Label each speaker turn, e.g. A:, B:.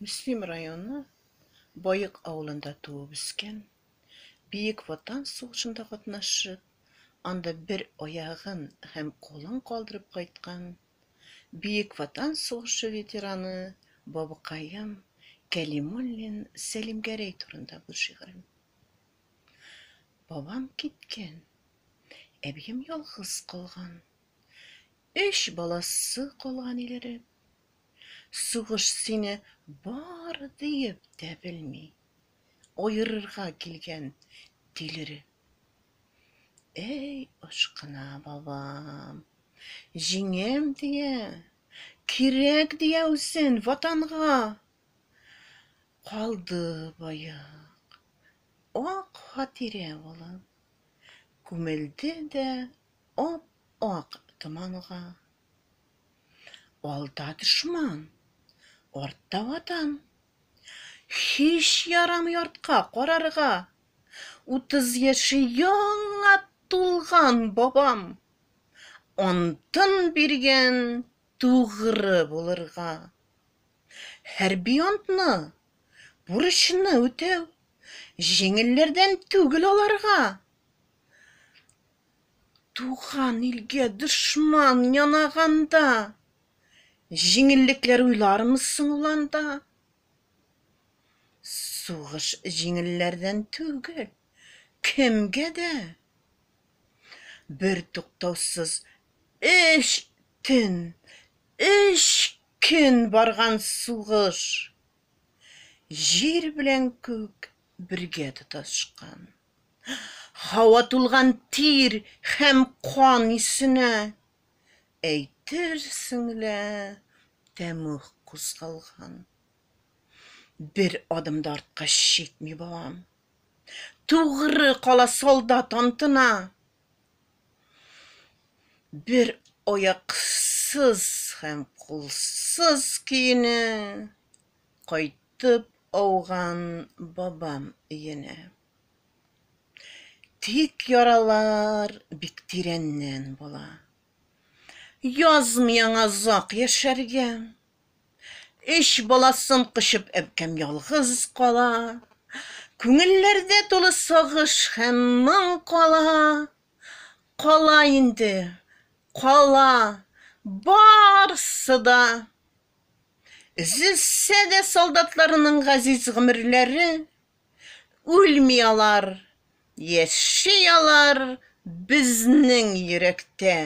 A: Мөслим районы Баек авылында туып үскән, Бөек Ватан сугышында катнашып, анда бер аягын һәм кулын калдырып кайткан Бөек Ватан сугышы ветераны бабыкаем Кәлимуллин Сәлимгәрәй турында бу шигырем. Бабам киткән, әбием ялгыз калган. Өч баласы калган илереп. Сугыш сине бар диеп тә белми, Аерырга килгән тилереп. Әй, ашкына бабам, җиңәм дия, Кирәк дия үзен Ватанга. Калды баек, ак хатирә булып, Күмелде дә ап-ак томанга. Алда дошман, артта Ватан. Һич ярамый артка карарга. 30 яше яңа тулган бабам Антын биргән тугры булырга. Хәрби антны, бурычны үтәү Җиңелләрдән түгел аларга. Туган илгә дошман янаганда, Җиңеллекләр уйлармы соң ул анда? Сугыш җиңелләрдән түгел, кемгә дә. Бер туктаусыз өч төн, өч көн барган сугыш. Җир белән күк бергә тоташкан. Һава тулган тир һәм кан исенә. Әйтерсең лә, тәмуг кузгалган. Бер адым да артка чикми балам. Тугры кала солдат антына. Бер аяксыз һәм кулсыз көенә кайтып ауган бабам өенә. Тик яралар бик тирәннән була. Язмый аңа озак яшәргә. Өч баласын кочып әбкәм ялгыз кала. Күңелләрдә тулы сагыш һәм моң кала. Кала инде, кала, барсы да. Өзелсә дә солдатларның газиз гомерләре, Үлми алар, яши алар безнең йөрәктә.